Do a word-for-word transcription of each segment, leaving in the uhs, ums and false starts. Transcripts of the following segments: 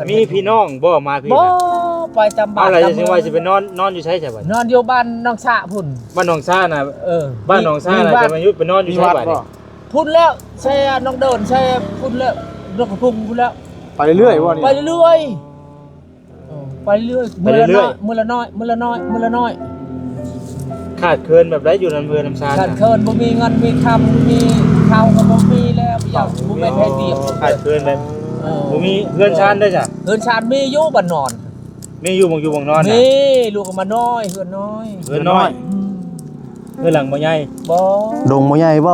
มีพี่น้องบ่มาพี้ บ่ นะ ไปตามบ้าน เอาล่ะ ตาม จังว่า เมือง สิไปนอน นอนอยู่ไสซะบัดนี้ นอนอยู่บ้านหนองสะพุ้น บ้านหนองสะน่ะ เออ บ้านหนองสะน่ะ มีวัด จะมาอยู่ไปนอนอยู่ไสบัดนี้ พุ้นแล้ว แช่หนองเดิน แช่พุ้นแล้ว นกกระพุ้งพุ้นแล้ว ไปเรื่อยๆบ่นี่ ไปเรื่อยๆ เออ ไปเรื่อย ไปเรื่อยๆ มื้อละน้อย มื้อละน้อย มื้อละน้อย มื้อละน้อย ขาดเขินแบบใดอยู่นำเฮือนนำซาน ขาดเขิน บ่มีเงินมีคำ บ่มีข้าวก็บ่มีแล้ว อยาก บ่แม่นเฮ็ดเวียก ขาดเขินแบบ เออ บ่มีเฮือนซานได้จ้ะ เฮือนซานมีอยู่บ้านนอน มีอยู่หม่องอยู่หม่องนอนน่ะ มี ลูกก็มาน้อย เฮือนน้อย เฮือนน้อย อืม เฮือนหลังบ่ใหญ่ บ่ ดงบ่ใหญ่บ่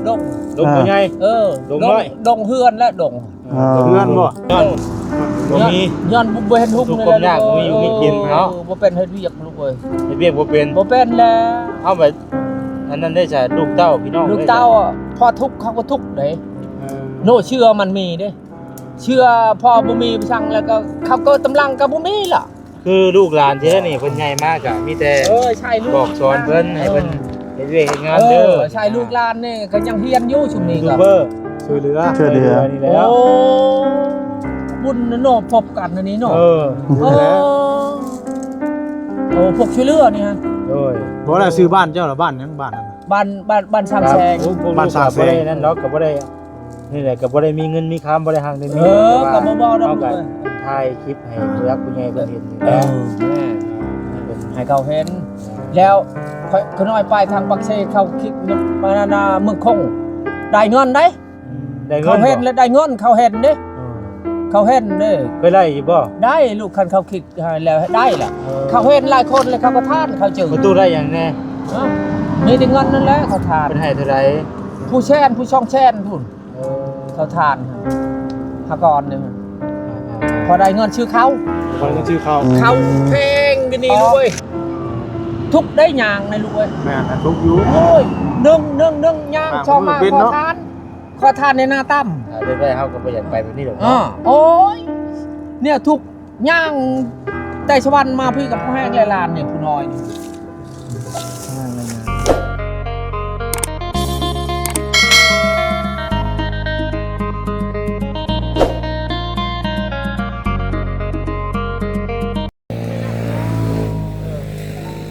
เออ ดง ดงบ่ใหญ่ เออ ดงน้อย ดงเฮือนและดง เออ เฮือนบ่ ย้อน บ่มี ย้อนบ่เห็นหุง ทุกข์ นี่แหละ ความยาก ลูกเอ้ย บ่มีอยู่มีกินเนาะ เออ บ่เป็นเฮ็ดเวียกลูกเอ้ย เฮ็ดเวียกบ่เป็น บ่เป็นแล้ว เอาไป อันนั้นได้จ้ะ ลูกเต้าพี่น้อง ลูกเต้า ได้จ้ะ อะ พอทุกข์เขาก็ทุกข์เด้ เออ โน่ เชื่อมันมีเด้ เชื่อพอบ่มีไปสั่งแล้วก็ เขาก็กำลังก็บ่มีล่ะ คือลูกหลานทีละนี่เพิ่นใหญ่มากอะ มีแต่ เออ ใช่ ลูก บอกสอนเพิ่น ให้เพิ่น เออ เฮ็ดเวียกเฮ็ดงานเด้อ เออ ใช่ ลูกหลานนี่ก็ยังเฮียนอยู่ซุมนี้ก็ ยูทูบเบอร์ ช่วยเหลือ ช่วยเหลือ นี่แหละ โอ้ บุญนะเนาะ พบกันอันนี้เนาะ เออ เออ โอ้ พวกช่วยเหลือนี่ฮะ โดย บ่ได้ชื่อบ้านเจ้าหรือบ้านหยัง บ้านนั้น บ้าน บ้าน บ้านสามแสง ครับ พวก พวก บ้านสามแสง ลูกก็บ่ได้นั่นดอก ก็บ่ได้ นี่แหละ ก็บ่ได้มีเงินมีคำ บ่ได้หักได้มี เออ แต่ว่า ก็บ่บอกดอก เฮาก็ ลูกเอ้ย ถ่ายคลิปให้ผู้หลักผู้ใหญ่เพิ่นเห็นอยู่ เอ แล้ว อ แม่ ให้เขาเห็น แล้วข้อย ข้อยน้อยไปทางปากเซ เขาคิดมานานาเมืองคง ได้เงินได้ อืม ได้เงิน เขาเห็น บ่ แล้วได้เงิน เขาเห็นเด้ เออ เขาเห็นเด้ เคยได้อยู่บ่ ได้ ลูก คันเขาคิดให้แล้วได้ล่ะ เออ เขาเห็นหลายคนเลย เขาก็ทาน เขาเจอ ประตูได้หยังแน่ เอ้า มีแต่เงินนั่นแหละ เขาทาน เพิ่นให้เท่าใด ผู้แสน ผู้สองแสนพุ้น เออ เขาทาน หากรเนี่ย อ่าๆๆ พอได้เงินซื้อข้าว พอได้เงินซื้อข้าว อืม ข้าวแพงกันนี่ลูกเอ้ย ทุกข์ได้ย่างในลูกเอ้ย แม่นนะ ทุกข์อยู่ โอ้ย นึ่ง นึ่ง นึ่ง ย่าง อ่า ชอบมา เป็น ขอ เนาะ ทาน ขอทานในหน้าตั้ม อ่า ได้ๆ เฮาก็บ่อยากไปแบบนี้ดอก อ่า เนาะ โอ้ย เนี่ยทุกข์ย่าง แต่สวรรค์มาพี่กับผู้แห้งและหลานเนี่ยผู้น้อยนี่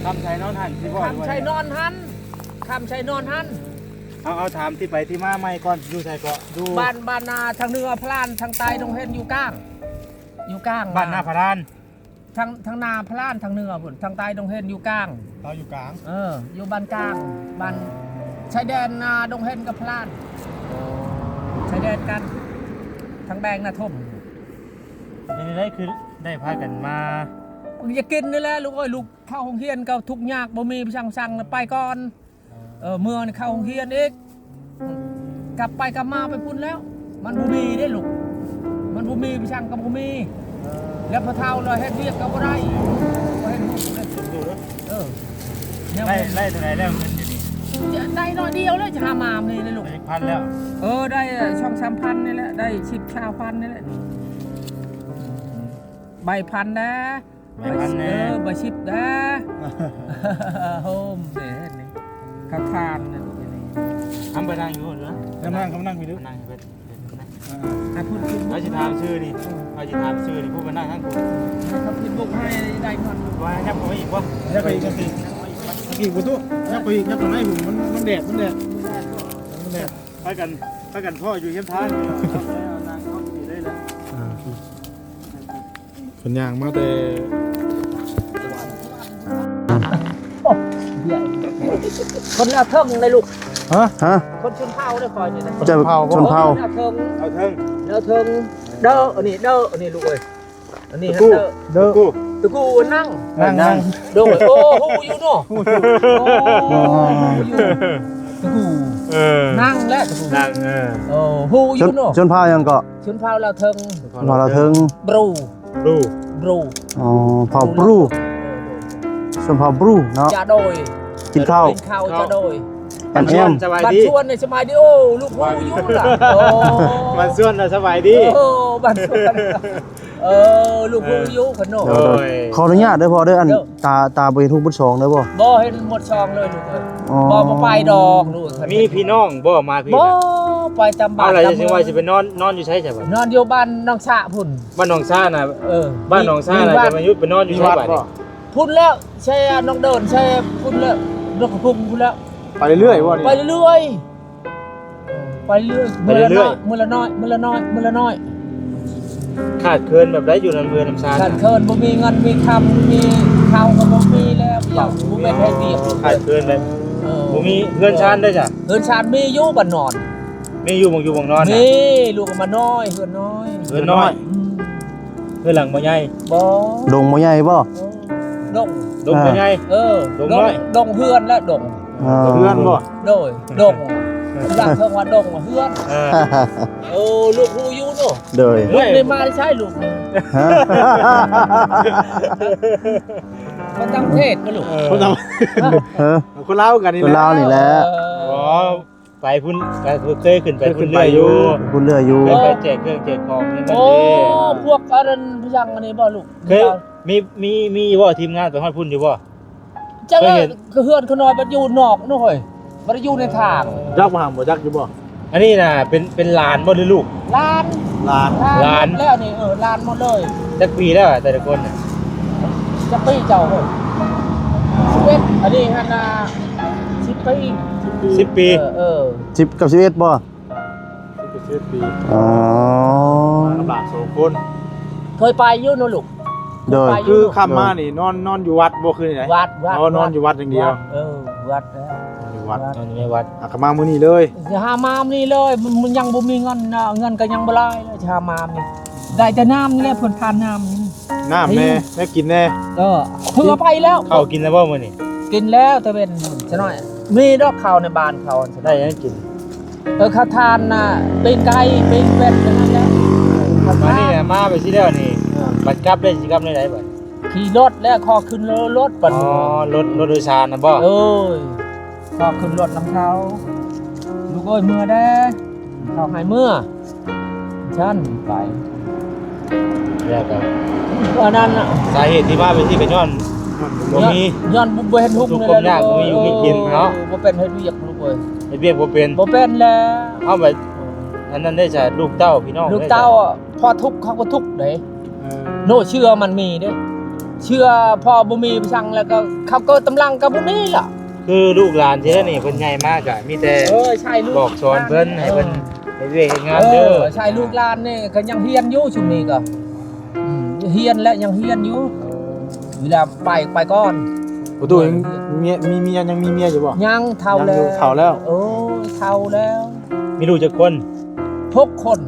คำใส่นอนหันสิบ่ คำใส่นอนหัน คำใส่นอนหัน เอา เอาถามที่ไปที่มาใหม่ก่อน อยู่ไสเกาะ อยู่ บ้าน บ้านนาทางเหนือพลาน ทางใต้ดงเห็นอยู่กลาง อยู่กลาง บ้านนาพลาน ทาง ทางนาพลาน ทางเหนือพุ้น ทางใต้ดงเห็นอยู่กลาง เราอยู่กลาง เออ อยู่บ้านกลาง บ้าน อ๋อ ชายแดนนาดงเห็นกับพลาน อ๋อ ชายแดนกัน ทางแบงนาทม เป็นจั่งใดคือได้พากันมา อยากกินนี่แหละลูกเอ้ย ลูกเข้าโรงเรียนก็ทุกข์ยาก บ่มีไปสั่ง สั่งแล้วไปก่อน เออ เมืองนี่เข้าโรงเรียนอีก กลับไปกลับมาไปพุ้นแล้ว มันบ่มีเด้ลูก มันบ่มีไปสั่งก็บ่มี แล้วพอเฒ่าแล้วเฮ็ดเวียกก็บ่ได้ บ่เฮ็ดลูกเลย เออ ได้ ได้เท่าใดแล้วเงินอยู่นี่ ได้น้อยเดียวแล้วจะหามามนี่เลยลูก ได้พันแล้ว เออ ได้สองสามพันนี่แหละ ได้สิบ ซาวพันนี่แหละ ใบพันนะ ใบพันแน่ เออ ใบสิบนะ โฮมเนี่ย นี่ ข้าวทานเนี่ย ลูกนี่ ทำไปนั่งอยู่เหรอ กำลัง กำลังไปดู นั่งไป อ่า ให้พูด เขาสิถามชื่อนี่ เขาสิถามชื่อนี่ พูดมานั่งข้างกู เขาคิดบุกให้ได้ก่อน ว่ายับไปอีกวะ ยับไปอีกจังสิ อีกประตู ยับไปอีก ยับตรงไหนผม มัน มันแดด มันแดด มันแดด พากัน พากันพ่ออยู่เฮียนทาง นั่งห้องอยู่ได้แล้ว อ่า เพิ่นย่างมาแต่ คนละเทิงเลยลูก ฮะ ฮะ คนชนเผ่าได้คอยนี่นะ เจ้าชนเผ่า คนละเทิง เอาเทิง แล้วเทิง เด้อ อันนี้เด้อ อันนี้ลูกเอ้ย อันนี้ ตะกู้ เด้อ ตะกู้ ตะกู้นั่ง นั่ง นั่ง โดย โอ้ ฮู้อยู่เนาะ ฮู้อยู่ โอ้ ฮู้อยู่ ตะกู้ เออ นั่งและตะกู้ นั่ง เออ โอ้ ฮู้อยู่เนาะ ชนเผ่าหยังเกาะ ชนเผ่าลาวเทิง ลาวเทิง บรู บรู บรู อ๋อ เผ่าบรู ชนเผ่าบรูเนาะ จะโดย กินข้าว กินข้าวจะโดย กันแอม สบายดี บ้านสวนนี่สบายดี โอ้ ลูกฮู้อยู่ล่ะ โอ้ บ้านสวนน่ะสบายดี โอ้ บ้านสวน เออ ลูกฮู้อยู่ขนม โดย โดย ขออนุญาตเด้อพ่อเด้อ อัน เด้อ ตา ตาบ่เห็นฮู้เบิดสองเด้อบ่ บ่เห็นหมดซองเลยลูกเอ้ย อ๋อ บ่ บ่ไปดอกลูก มีพี่น้องบ่มาพี่ บ่ น่ะ ไปตามบ้าน เอาล่ะ ตาม จังว่าสิไปนอน นอนอยู่ไสจ้ะบัด นอนอยู่บ้านหนองสะพุ้น บ้านหนองสะน่ะ เออ บ้านหนองสะน่ะ มีวัด จะมาอยู่ไปนอนอยู่ไสบัดนี่ มีวัดบ่ พุ้นแล้ว ใช่น้องเดิน ใช่พุ้นแล้ว นกกระพุ้งพุ้นแล้ว ไปเรื่อยๆบ่นี่ ไปเรื่อยๆ ไปเรื่อย ไปเรื่อยๆ มื้อละน้อย มื้อละน้อย มื้อละน้อย มื้อละน้อย ขาดเคินแบบใดอยู่นำเฮือนนำซาน ขาดเคิน บ่มีเงิน มีคำ มีข้าวก็บ่มีแล้ว อยากบ่แม่นให้เวียก ขาดเคินแบบ เออ บ่มีเฮือนซานได้จ้ะ เฮือนซานมีอยู่บ้านนอน มีอยู่หม่องอยู่หม่องนอนน่ะ มี ลูกก็มาน้อย เฮือนน้อย เฮือนน้อย อืม เฮือนหลังบ่ใหญ่ บ่ ดงบ่ใหญ่บ่ เออ ดง ดงบ่ใหญ่ เออ ดงน้อย ดงเฮือนและดง อ่า เฮือนบ่ โดย ดง อยากเพิ่งว่าดงว่าเฮือน เออ เออ ลูกฮู้อยู่เนาะ โดย ลูกนี่มาใช่ลูกนี่ ฮะ คนต่างประเทศบ่ลูก เออ คนต่าง ฮะ คนลาวกันนี่ คนลาวนี่แหละ เออ อ๋อ ไปพุ้น ไปพุ้น เคยขึ้นไปพุ้นเรื่อยอยู่ พุ้นเรื่อยอยู่ เคยไปแจกเครื่องแจกของนั่น โอ้ นี่ พวกอันนั้นพยังอันนี้บ่ลูก เคย มี มี มีบ่ทีมงานไปฮอดพุ้นอยู่บ่ จัง เคยเห็น คือเฮือนเขาน้อยมันอยู่นอกเนาะเฮ้ย มันอยู่ในทาง จักบ่หามบ่จักอยู่บ่ อันนี้น่ะ เป็น เป็นหลานบ่หรือลูก หลาน หลาน หลาน หลาน หมดแล้วนี่ เออ หลานหมดเลย จักปีแล้วอะแต่ละคนน่ะ จักปีเจ้าเฮ้ย สิบเอ็ด อันนี้หั่นน่ะ สิบปี สิบปี เออ เออ สิบกับสิบเอ็ดบ่ สิบกับสิบเอ็ดปี อ๋อ มากับหลานสองคน เคยไปอยู่เนาะลูก โดย เคยไปอยู่ คือค่ำมานี่นอน นอนอยู่วัดบ่ คือไง วัด วัด อ๋อ วัด นอนอยู่วัดอย่างเดียว วัด เออ วัดแล้ว นอนอยู่วัด วัด นอนอยู่ในวัด อ่ะ ก็มามื้อนี้เลย จะหามามื้อนี้เลย มัน มันยังบ่มีเงินนะ เงินก็ยังบ่หลายเลย จะหามามื้อนี้ ได้แต่น้ำนี่แหละ เพิ่นทานน้ำนี่ น้ำแน่ นี่ แม่กินแน่ เออ เพิ่นก็ไปแล้ว ข้าวกินแล้วบ่มื้อนี้ กินแล้วตะเวนซะหน่อย มีดอกข้าวในบ้านเขา ได้หยังกิน เออ ข้าวทานน่ะ ปิ้งไก่ ปิ้งเป็ด อย่างนั้นแหละ มานี่น่ะ มาไปสิแล้วนี่ เออ บัดกลับได้สิกลับได้ไหนบัด ขี่รถแล้วขอขึ้นรถบัด อ๋อ รถ รถโดยสารน่ะบ่ โอ้ย ขอขึ้นรถนำเขา ลูกเอ้ย เมือเด้อ เขาให้เมือ ฉันไป แล้วก็ อันนั้นน่ะ สาเหตุที่มาเป็นที่เป็นย้อน บ่มี ย้อนบ่ บ่เห็นหุบ ทุกข์ เลย ความยาก ลูกเอ้ย บ่มีอยู่มีกินเนาะ เออ บ่เป็นเฮ็ดเวียกลูกเอ้ย เฮ็ดเวียกบ่เป็น บ่เป็นแล้ว เอาไป อันนั้นได้จ้ะ ลูกเต้าพี่น้อง ลูกเต้า ได้จ้ะ พ่อทุกข์เขาก็ทุกข์เด้ เออ โน่ เชื่อมันมีเด้ เชื่อพ่อบ่มีไปสั่งแล้วก็ เขาเกิดตำลังก็บ่มีล่ะ คือลูกหลานที่นี่เพิ่นใหญ่มากอะ มีแต่ เออ ใช่ ลูก บอกสอนเพิ่น ให้เพิ่น เออ เฮ็ดเวียกเฮ็ดงานเด้อ เออ ใช่ ลูกหลานนี่ก็ยังเฮียนอยู่ช่วงนี้ก็ อืม เฮียนและยังเฮียนอยู่ เวลาไป ไปก่อน ประตูยังเมีย มีเมีย ยังมีเมียอยู่บ่ ยัง เฒ่าแล้ว ยังอยู่ เฒ่าแล้ว โอ้ย เฒ่าแล้ว มีลูกจักคน หกคน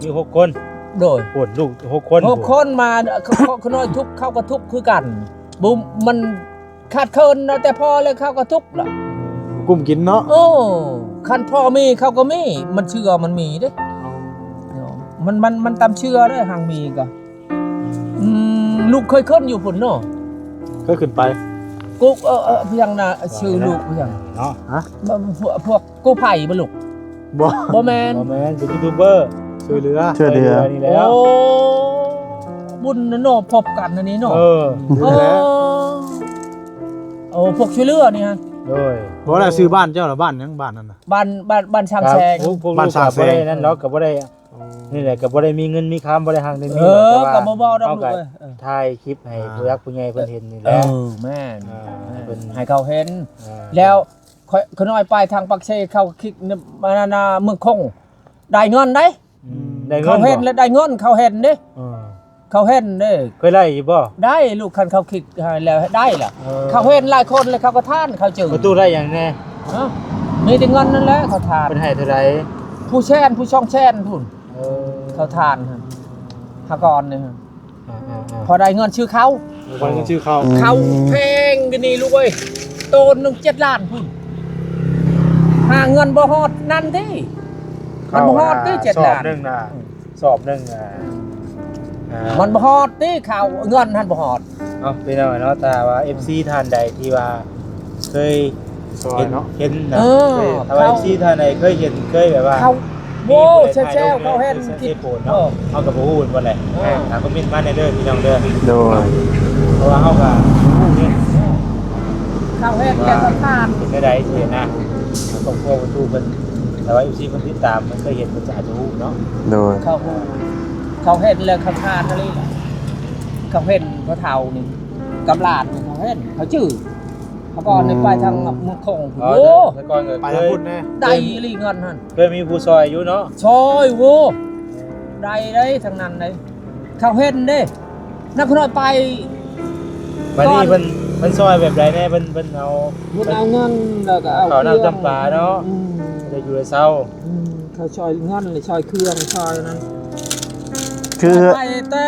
มีหกคน โดย โอ้ ลูกหกคน หกคนมา เขา เขา เขาน้อยทุกข์ เขาก็ทุกข์คือกัน บ่ มันขาดเคินนะ แต่พอแล้วเขาก็ทุกข์ล่ะ กุ้มกินเนาะ โอ้ คันพ่อมีเขาก็มี มันเชื่อมันมีเด้ มัน มัน มันตามเชื่อเด้ หางมีก็ อืม ลูกเคยขึ้นอยู่พุ้นเนาะ เคยขึ้นไป กุ๊ก เออ เออ เพียงน่ะ ชื่อลูกเพียง เนาะ ฮะ พวก พวกกู้ภัยบ่ลูก บ่ บ่แม่น บ่แม่น เป็นยูทูบเบอร์ ช่วยเหลือ ช่วยเหลือ ช่วยเหลือนี่แหละ โอ้ บุญนะเนาะ พบกันอันนี้เนาะ เออ เออ โอ้ พวกช่วยเหลือนี่ฮะ โดย บ่ได้ชื่อบ้านเจ้าล่ะ บ้านหยัง บ้านนั่นน่ะ บ้าน บ้าน บ้านช้างแซง ครับ พวก พวก บ้านช้างแซง ลูกก็บ่ได้นั่นดอก ก็บ่ได้ อ๋อ นี่แหละ ก็บ่ได้มีเงินมีคำ บ่ได้หางได้มี เออ แต่ว่า ก็บ่บอกดอก เฮาก็ ลูกเอ้ย เออ ถ่ายคลิปให้ผู้รักผู้ใหญ่เพิ่นเห็นนี่แหละ เออ แม่น อ่า แม่น เพิ่น ให้เขาเห็น อ่า แล้ว ข้อย ข้อยน้อยไปทางปากเซ เขาคิด มานา เมืองคง ได้เงินได้ อืม ได้เงิน เขาเห็น บ่ แล้วได้เงิน เขาเห็นเด้ เออ เขาเห็นเด้ เคยได้อยู่บ่ ได้ ลูก คันเขาคิดให้แล้วได้ล่ะ เออ เขาเห็นหลายคนแล้วเขาก็ทาน เขาจึง ประตูได้หยังแน่ ฮะ มีแต่เงินนั่นแหละเขาทาน เพิ่นให้เท่าใด ผู้แสน ผู้สองแสนพุ้น เออ เขาทานฮะ หากรนี่ฮะ อ่าๆๆ พอได้เงินชื่อเขา พอได้เงินชื่อเขา อืม เขาแพงเดี๋ยวนี้ลูกเอ้ย โตนหนึ่งเจ็ดล้านพุ้น หาเงินบ่ฮอดนั่นติ มันบ่ฮอดติ เจ็ดล้าน สอบหนึ่งน่ะ สอบหนึ่งน่ะ อ่า มันบ่ฮอดติ เขาเงินหั้นบ่ฮอด เนาะ พี่น้องเนาะ ถ้าว่า เอฟซี ท่านใดที่ว่า เคย ซอยเนาะ เห็น เห็นนะ เออ เคย ถ้าว่า เขา เอฟซี ท่านใดเคยเห็น เคยแบบว่า เขา มี โว้ ผู้ใดถ่ายรูป แซวๆ เขาเห็น ใน ใน คลิป คลิปโพสต์เนาะ เออ เขาก็บ่ฮู้ว่าแหละ เออ อ่า ก็คอมเมนต์มาในเด้อพี่น้องเด้อ โดย เพราะว่าเขาก็บ่ฮู้เนี่ย เขาเห็นแล้วก็ผ่าน เป็นได้ใดสินะ ครอบครัวประตูเพิ่น แต่ว่า เอฟซี เพิ่นติดตาม เพิ่นเคยเห็น เพิ่นก็อาจจะฮู้เนาะ โดย เขาฮู้ เขาเห็นแล้วเขาผ่านอะไรล่ะ เขาเห็นพ่อเฒ่านี่ กับหลานนี่เขาเห็น เขาจื้อ เขาก็ในไปทางเมืองคง อ๋อ โอ้ แต่ก่อนก็ ไปทางพุ้นแน่ ได้อีหลีเงินหั่น เคยมีผู้ซอยอยู่เนาะ ซอย โว้ ได้ได้ทั้งนั้นเลย เขาเห็นเด้ นักน้อยไป บัดนี้ ก่อน เพิ่น เพิ่นซอยแบบใดแน่ เพิ่น เพิ่นเอา เพิ่นเอาเงินแล้วก็เอา ข้าวน้ำ เครื่อง จำปาเนาะ อืม ได้อยู่ได้เซา อืม เขาซอยเงินเลย ซอยเครื่อง ซอยนั้น คือ ไปแต่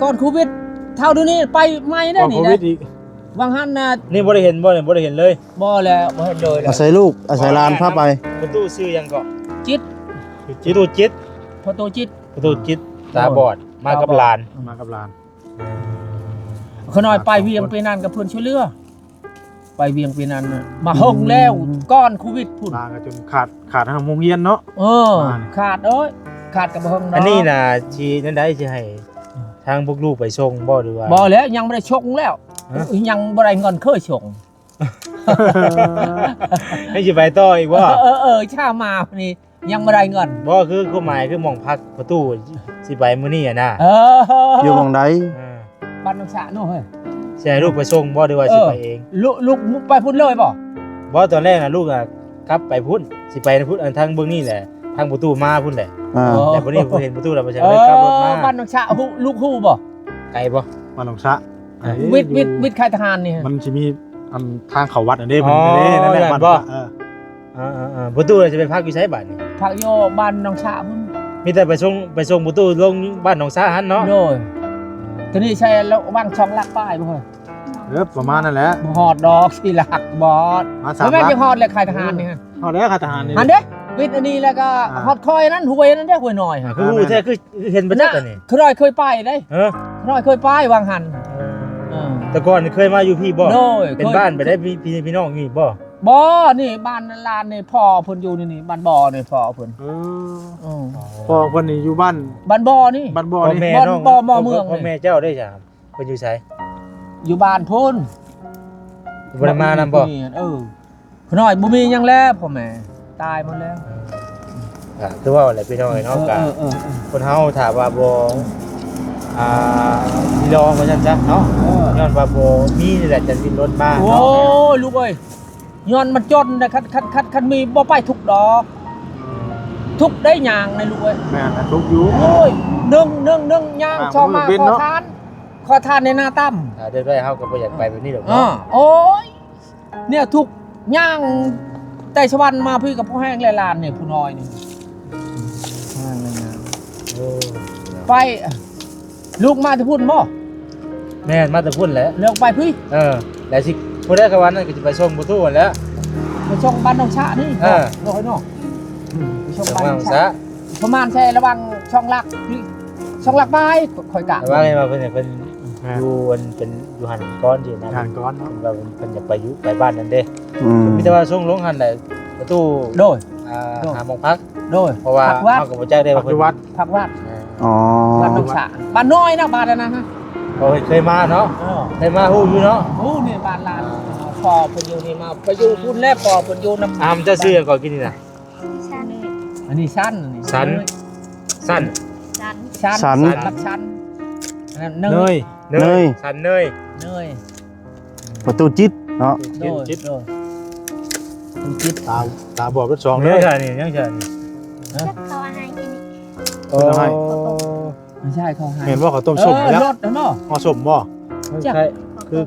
ก่อนโควิด เท่าเดี๋ยวนี้ไปใหม่ได้ ก่อน นี่ โควิด นะ อีก วังหันน่ะ นี่บ่ได้เห็นบ่เนี่ย บ่ได้เห็นเลย บ่แล้ว บ่เห็นเลย อาศัยลูก อาศัยหลานพาไป ประตูชื่อหยังเกาะ จิต ประตูจิต ประตูจิต ประตูจิต ตาบอด มากับหลาน มากับหลาน ขน้อยไปเวียงไปนั่นกับเพิ่นช่วยเหลือ ไปเวียงไปนั่นน่ะ มาหงแล้ว อืม ก่อนโควิดพุ้น มาก็จนขาด ขาดทางโรงเรียนเนาะ เออ มานี่ ขาดเอ้ย ขาดกับหงเนาะ อันนี้น่ะ สินั่นได้ สิให้ อืม ทางพวกลูกไปส่งบ่ หรือว่า บ่แล้ว ยังบ่ได้ส่งแล้ว ฮะ ยังบ่ได้เงินเคยส่ง ให้สิไปต่ออีกบ่ เออ เออ เออ ช้ามานี่ ยังบ่ได้เงิน บ่ คือความหมายคือหม่องพักประตูสิไปมื้อนี้อะนะ เออ อยู่หม่องใด เออ บ้านหนองสระเนาะเฮ้ย สิให้ลูกไปส่งบ่ หรือว่า เออ สิไปเอง ลูก ลูกไปพุ้นเลยบ่ บ่ ตอนแรกน่ะ ลูกอะกลับไปพุ้น สิไปพุ้น อันทางเบิ่งนี่แหละ ทางประตูมาพุ้นแหละ อ่า อ๋อ แต่บัดนี้เห็นประตูแล้ว บ่ใช่ เออ เลยกลับรถมา บ้านหนองสระฮู้ ลูกฮู้บ่ ไกลบ่ บ้านหนองสระ อ่ะ วิทย์ อยู่ วิทย์ วิทย์ค่ายทหารนี่ มันสิมีอันทางเข้าวัดอันเด้ อ๋อ มันเด้ นั่นแหละ ย่าน บ้าน บ่ เออ อ่าๆๆ ประตูจะไปพักอยู่ไสบัดนี้ พักอยู่บ้านหนองสระพุ้น มีแต่ไปส่ง ไปส่งประตูลงบ้านหนองสระหั่นเนาะ โดย ตัวนี้ใช่แล้ววังช่องหลักป้ายบ่เฮ้ย เออ ประมาณนั้นแหละ บ่ฮอดดอก สี่หลักบ่ฮอด มาสามหลัก บ่แม่นจะฮอดเลยค่ายทหารนี่ฮะ ฮอดแล้วค่ายทหารนี่ หั่นเด้ วิทย์อันนี้แล้วก็ อ่า ฮอดคอยอันนั้น ห้วยอันนั้นเด้ ห้วยน้อยฮะ คือฮู้แท้ คือ เห็นประจักษ์อันนี้ ขน้อยเคยไปเด้ เออ ขน้อยเคยไปวังหัน เออ เออ แต่ก่อนเคยมาอยู่พี้บ่ โดย เป็น เคย บ้านไปได้ มีพี่ พี่น้องนี่บ่ บ่ นี่บ้านหลานนี่ พ่อเพิ่นอยู่นี่ นี่ บ้านบ่อนี่ พ่อเพิ่น เออ อืม พ่อเพิ่นนี่อยู่บ้าน บ้านบ่อนี่ บ้านบ่อนี่ พ่อแม่น้อง บ้านบ่อ บ่อเมืองนี่ พ่อแม่เจ้าได้จ้ะ เพิ่นอยู่ไส อยู่บ้านพุ้น บ่ได้มานำบ่ เออ ขน้อยบ่มีหยังแล้ว พ่อแม่ตายหมดแล้ว อ่า คือว่าอะไรพี่น้องเนาะ เออ ก็ เออ เออ เออ คนเฮาถ้าว่าบ่ อ่า มีรองว่าซั่นซะเนาะ เออ ย้อนว่าบ่มีนี่แหละ จั่งดิ้นรนมา โอ้ เนาะ ย ลูกเอ้ย ย้อนมันจนนะ คัน คัน คัน คันมีบ่ไปทุกข์ดอก ทุกข์ได้ย่างนะลูกเอ้ย แม่นนะ ทุกข์อยู่ โอ้ย นึ่ง นึ่ง นึ่ง ย่าง อ่า ชอบมา มันเป็น ขอ เนาะ ทาน ขอทานในหน้าต่ำ ถ้าได้ไปเฮาก็บ่อยากไปแบบนี้ดอก อ่า เนาะ โอ้ย เนี่ยทุกข์ย่างแต่สวรรค์มาพี่กับพ่อแห้งและหลานเนี่ย ผู้น้อยนี่ พ่อแห้งและหลาน โอ้ ไป ลูกมาแต่พุ้นบ่ แม่น มาแต่พุ้นแหละ เลือกไปพี่ เออ แล้วสิ ผู้ใดก็ว่านั่นก็จะไปส่งประตูหั่นแหล้ว ไปส่งบ้านหนองสระนี่ เออ บ่ค่อยเนาะ อืม ไปส่งบ้านหนองสระ ประมาณใช่ระหว่างช่องหลักนี่ ช่องหลักบ่าย ค่อยกะ แต่ว่าไงว่าเพิ่นเนี่ย เพิ่น อ่า อยู่อันเป็นอยู่หั่นก่อนสินะ หั่นก่อนเนาะ เพิ่นว่าเพิ่นอยากไปอยู่ ไปบ้านนั่นเด้ อืม มีแต่ว่าส่งลงหั่นแหละ ประตู โดย อ่า โดย หาหม่องพัก โดย เพราะว่า พักวัด เฮาก็บ่จักได้ว่าเพิ่น พักวัด พักวัด อ่า อ๋อ วัดหนองสระ บ้านน้อยนะ บ้านนั้นนะฮะ เขาเคยมาเนาะ เออ เคยมาฮู้อยู่เนาะ ฮู้นี่บ้านหลาน พ่อเพิ่นอยู่นี่มา ไปอยู่พุ้นแล้ว พ่อเพิ่นอยู่นำ อ่า มันจะชื่อหยังก่อนกินนี่นะ อันนี้ชั้น อันนี้ สัน สัน ชั้น ชั้น สัน หลักชั้น อันนั้นเนย เนย เนย สันเนย เนย ประตูจิตเนาะ โดย จิต โดย ประตูจิต ตา ตาบอดทั้งสอง ยัง เลย ใช่นี่ ยังใช่นี่ ฮะ เขาเอาให้กิน โอ้ ไม่ใช่ เขาให้ เห็นว่าเขาต้มส้ม เออ แล้ว รสเนาะ ห่อส้มบ่ ไม่ใช่ คือ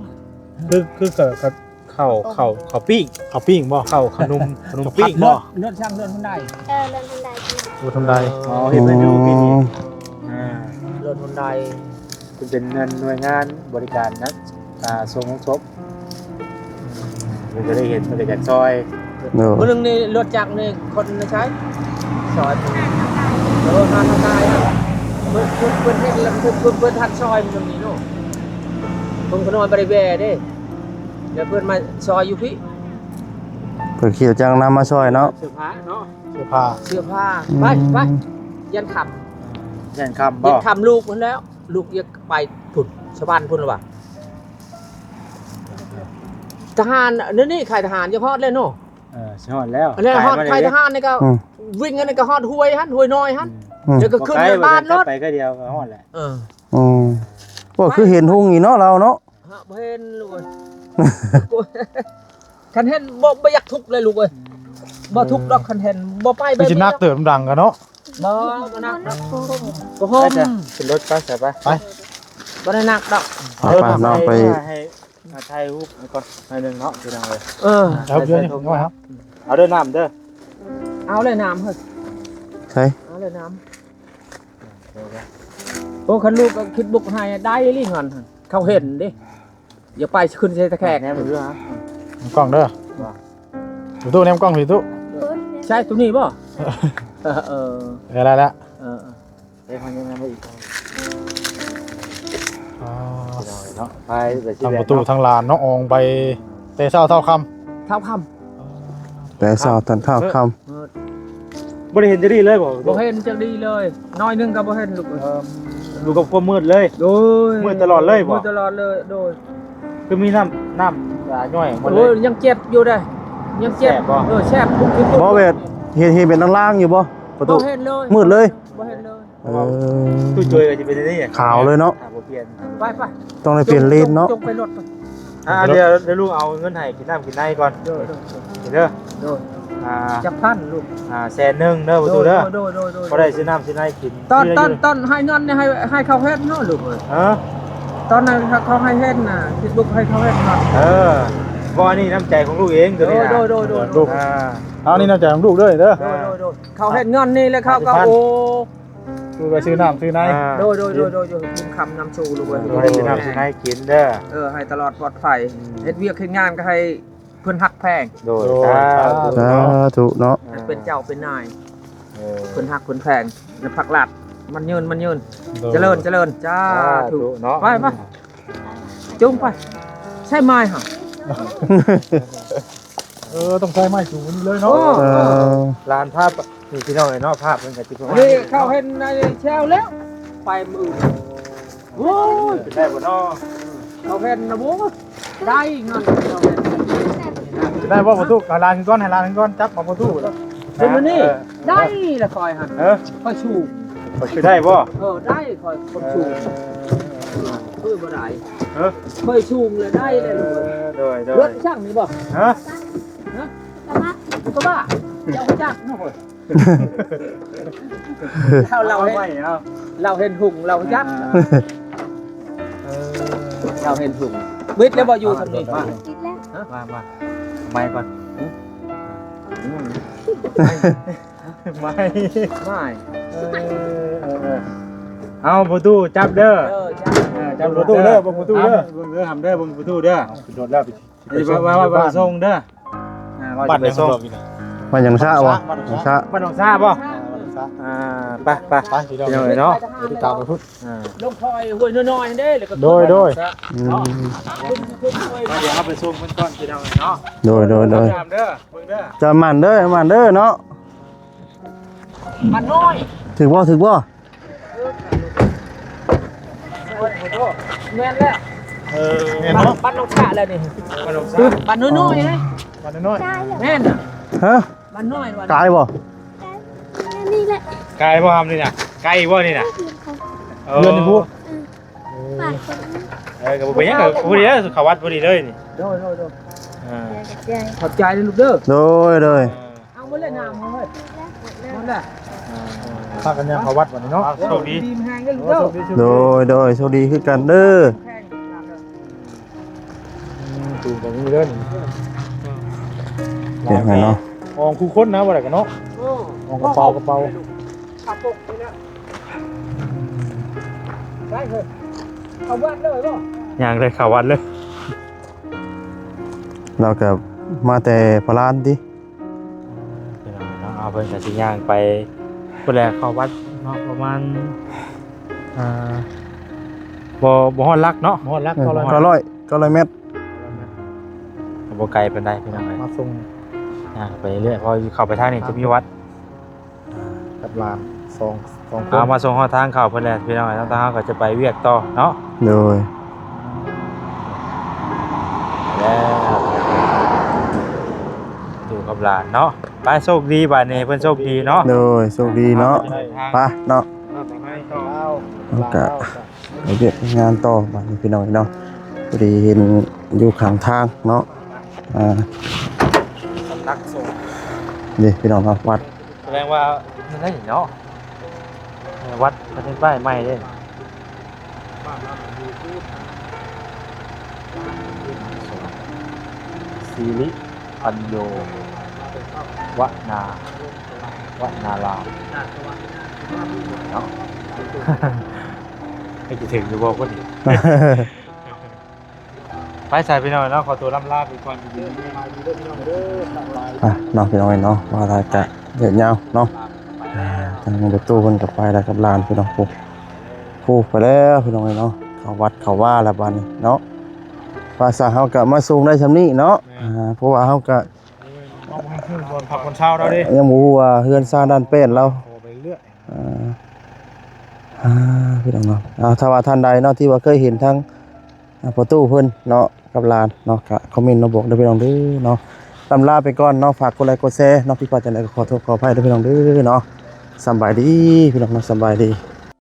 คือ คือกับ กับ ข้าว ข้าว ข้าวปิ้ง ข้าวปิ้งบ่ ข้าวขนม ขนมปิ้งบ่ รถ รถช่าง รถฮุนได เออ รถฮุนได รถฮุนได อ๋อ เห็นไหม ดูปีนี้ อ๋อ อ่า รถฮุนได เป็น เป็นหน่วยงานบริการนะ อ่า ส่งศพ มันก็ได้เห็น มันก็อยากซอย เนอะ มื้อหนึ่งนี่รถจักรนี่คนใช้ ซอย เออ หาทางตายนะ เพิ่น เพิ่น เพิ่นเฮ็ดแล้ว เพิ่น เพิ่น เพิ่นทันซอยมันตรงนี้เนาะ เพิ่นก็นอนบ่ได้แว่เด้ เดี๋ยวเพิ่นมาซอยอยู่พี่ ก็คิดจังนำมาซ่อยเนาะ เสื้อผ้าเนาะ เสื้อผ้า เสื้อผ้า อืม ไป ไป ยันค่ำ ยันค่ำบ่ ยันค่ำลูกมันแล้ว ลูกอยากไปพุ้น สวรรค์พุ้นละวะ ทหาร นี่ นี่ ค่ายทหารจะฮอดแล้วเนาะ เออ สิฮอดแล้ว อันนี้ฮอด ค่ายทหารนี่ก็ อืม วิ่งอันนี้ก็ฮอดห้วยหั่น ห้วยน้อยหั่น อืม แล้วก็ขึ้น บ่ไกล บ้านรถ ไปก็เดียวก็ฮอดแหละ เออ อืม ว่าคือเห็นฮุงอีเนาะ เราเนาะ ฮะ บ่เห็นลูกเอ้ย คันเห็นบ่ บ่อยากทุกข์เลยลูกเอ้ย บ่ทุกข์ดอก คันเห็น บ่ไปแบบนี้ คือสิหนักเติบ มันดังกันเนาะ บ่ บ่หนัก ก็โฮม ไปจ้ะ ขึ้นรถไป ไป ไป บ่ได้หนักดอก ไป ไป น้องไป ให้ อ่ะ ถ่ายรูปไว้ก่อนหน่อยหนึ่งเนาะ พี่น้องเอ้ย เออ เอาเบียร์นี่ เอาไว้ครับ เอาเด้อน้ำเด้อ เอาเลยน้ำเฮ้ย ใช่ เอาเลยน้ำ โอ้ คันลูกก็คิดบุกให้ได้อีหลีหั่น เขาเห็นเด้ อย่าไปขึ้นใส่ตะแคง แนมเด้อ กล้องเด้อ ว่า ดูตู้ แนมกล้องพี่ตู้ ใช่ตัวนี้บ่ เออ เออ เออ ได้แล้ว เออ เอ้ย มันยังไงมาอีก อ๋อ เนาะ ไป ไปสิ ทั้งประตู แหละเนาะ ทั้งลานเนาะ อองไป แต่เช้าเท่าค่ำ เท่าค่ำ แต่เช้าทันเท่าค่ำ เออ บ่ได้เห็นจะดีเลยบ่ บ่เห็นจะดีเลย น้อยหนึงก็บ่เห็นลูกเอ้ย เออ อยู่กับความมืดเลย โดย มืดตลอดเลยบ่ มืดตลอดเลย โดย คือมีน้ำ น้ำ อ่า ย่อยหมดเลย โอ้ย ยังเจ็บอยู่เด้ ยังเจ็บ แสบบ่ เออ แสบ บ่แบบ เห็น เห็นเป็นลางๆอยู่บ่ ประตู บ่เห็นเลย มืดเลย บ่เห็นเลย เออ ตู้ช่วยก็จะเป็นอันนี้ ขาวเลยเนาะ อ่ะ บ่เปลี่ยน ไป ไป ต้องได้เปลี่ยนเลนเนาะ จง จงไปรถไป อ่า เดี๋ยว เดี๋ยวลุงเอาเงินให้กินน้ำกินในก่อน โดย โดย โดย เด้อ โดย อ่า จักพันลูก อ่า แสนหนึ่งเด้อประตูเด้อ โดย โดย โดย โดย บ่ได้ซื้อน้ำซื้อในกิน ตอน ซื้อ ตอน อยู่ ตอนให้เงินเนี่ยให้ ให้เขาเฮ็ดเนาะลูกเอ้ย เออ ตอนนั้นเขาให้เฮ็ดน่ะ Facebook ให้เขาเฮ็ดเนาะ เออ บ่ อันนี้น้ำใจของลูกเองตัวนี้นะ โดย โดย โดย โดย ลูก อ่า เอานี่น้ำใจของลูกเด้อ เด้อ โดย โดย โดย เขาเฮ็ดเงินนี่แล้วเขาก็ ห้าสิบพัน โอ้ คือไปซื้อน้ำซื้อใน อ่า โดย โดย โดย โดย โดย กินคำนำชูลูกเอ้ย บ่ได้ซื้อน้ำซื้อในกินเด้อ เออ ให้ตลอดปลอดภัย อืม เฮ็ดเวียกเฮ็ดงานก็ให้เพิ่นฮักแพง โดย โดย สาธุ สาธุเนาะ เนาะ ให้เป็นเจ้าเป็นนาย เออ เพิ่นฮักเพิ่นแพง ในพักหลัด มันยืน มันยืน โดย เจริญ เจริญ สาธุ สาธุเนาะ ไป ไป จุงไป ใช่ไม้เหรอ เออ ต้องใช้ไม้สูงกว่านี้เลยเนาะ เออ เออ ลานภาพ นี่พี่น้องเอ้ยเนาะ ภาพมันก็สิประมาณ นี่ นี้ เขาเห็นในแชวแล้ว ไปมือ โอ้ย เป็นได้บ่เนาะ เขาเห็นนะโว้ย ได้เงินเขาเห็น ได้บ่ประตู เอาลานขึ้นก่อน ให้ลานขึ้นก่อน จับมาประตู เป็นมื้อนี้ เออ ได้ละคอยหั่น เออ คอยสูง คอยสิได้บ่ เออ ได้คอย คอยสูง เออ เออ บ่ได้ เออ คอยสูงเลยได้เลยลูกเอ้ย เออ โดย โดย รถช่างนี่บ่ ฮะ ฮะ กระบะ กระบะ เจ้าจักเนาะ เรา เราเห็น เอาไว้เอา เราเห็นหุง เราจัก อ่า เออ เราเห็นหุง บิดแล้วบ่อยู่ทำนี่ มา ติดแล้ว มา มา ไม่ก่อน ไม่ ไม่ เออ เออ เออ เอาประตูจับเด้อ เออ จับ เออ จับประตูเด้อ เบิ่งประตูเด้อ เบิ่งเด้อ ทำเด้อ เบิ่งประตูเด้อ เอาขึ้นรถแล้ว ไป ไป ไป ไป ไปส่งเด้อ อ่า ว่าจะไปส่ง บ้านหยัง บ้านหยังซะวะ บ้านหยังซะ บ้านหนองซาบ่ อ่า บ้านหนองซา อ่า ไป ไป ไป พี่น้อง พี่น้องเอ้ยเนาะ เดี๋ยวติดตามไปพุ้น อ่า ลงคอยห้วยน้อยๆเด้ แล้วก็ โดย โดย อืม มา เดี๋ยวเราไปส่งเพิ่นก่อน พี่น้องเอ้ยเนาะ โดย โดย โดย ตามเด้อ เบิ่งเด้อ จะหมั่นเด้อ หมั่นเด้อเนาะ มันน้อย ถือบ่ ถือบ่ แม่นแล้ว เออ แม่นเนาะ บ้านนกสะแล้วนี่ บ้านนกสะ บ้านน้อยๆนะ บ้านน้อยๆ แม่นน่ะ ฮะ บ้านน้อย บ้าน กายบ่ นี่แหละ ไกลบ่ครับนี่น่ะ ไกลบ่นี่น่ะ เออ เดือนนี้พุ้น เออ ปากคน เออ ก็บ่เป็นหยัง ก็พอดีแล้ว เข้าวัดพอดีเลยนี่ โดย โดย โดย อ่า ขอบใจลูกเด้อ โดย โดย เออ เอาหมดเลยน้ำเฮ้ย หมดแล้ว พากันย่างเข้าวัดวันนี้เนาะ โชคดี ดีแฮงเด้อลูกเด้อ โดย โดย โชคดีคือกันเด้อ แฮง อืม ตูงตรงนี้เด้อนี่ เป็นไงเนาะ อองคู่คนนะ ว่าอะไรกันเนาะ โอ้ อองกระเป๋ากระเป๋า ขับปกไปแล้ว ได้เลย เข้าวัดเลยบ่ ย่างเลย เข้าวัดเลย เราก็มาแต่พารานติ พี่น้องเนาะ เอาเพิ่นก็สิย่างไปพุ้นแหละ เข้าวัดเนาะ ประมาณ อ่า บ่ บ่ฮอดหลักเนาะ บ่ฮอดหลัก เออ เก้าร้อย เก้าร้อย เก้าร้อยเมตร ก็บ่ไกลปานใดพี่น้องเอ้ย มาส่ง อ่า ไปเรื่อย เพราะเข้าไปทางนี้จะมีวัด อ่ากับหลานสองสองคน เอามาส่งฮอดทางเข้าเพิ่นแล้วพี่น้อง ทางเฮาก็จะไปเวียกต่อเนาะ โดย แล้วอยู่กับหลานเนาะ ไป โชคดีบาดนี้ เพิ่นโชคดีเนาะ โดย โชคดีเนาะ ไปเนาะ ไปต่อ แล้วก็ไปเวียกงานต่อบัดนี้พี่น้องเนาะ พอดีเห็นอยู่ข้างทางเนาะ อ่า สำนักสงฆ์ นี่พี่น้องเนาะ วัด แสดงว่านี่ได้เนาะ วัดประเทศป้ายใหม่เด้ สิริปัญโญ วนาว นารามเนาะ ให้คิดถึงอยู่บ่คนนี้ ไปสายพี่น้องเนาะ ขอตัวล่ำลาไปก่อน อ่ะเนาะพี่น้องเนาะ ว่าอะไรกะเดือดยาวเนาะ อ่า ทางประตูเพิ่นก็ไปแล้วกับหลานพี่น้อง ผู้ผู้ไปแล้วพี่น้องเนาะ เข้าวัดเข้าว่าแล้วบัดนี้เนาะ ว่าซะเฮาก็มาส่งได้ส่ำนี้เนาะ อ่า เพราะว่าเฮาก็ ผักคนเช้าเราดิ ยังบ่ฮู้ว่าเฮือนซานด้านแป้นเรา ไปเรื่อย อ่า อ่า พี่น้องเนาะ อ่า ถ้าว่าท่านใดเนาะ ที่ว่าเคยเห็นทั้ง อ่า ประตูเพิ่นเนาะ กับหลานเนาะ ก็คอมเมนต์มาบอกได้พี่น้องเด้อเนาะ ล่ำลาไปก่อนเนาะ ฝากกดไลค์กดแชร์เนาะ ผิดพลาดจังใดก็ขอโทษขออภัยเด้อพี่น้องเด้อเนาะ สำบายดีพี่น้องเนาะ สำบายดี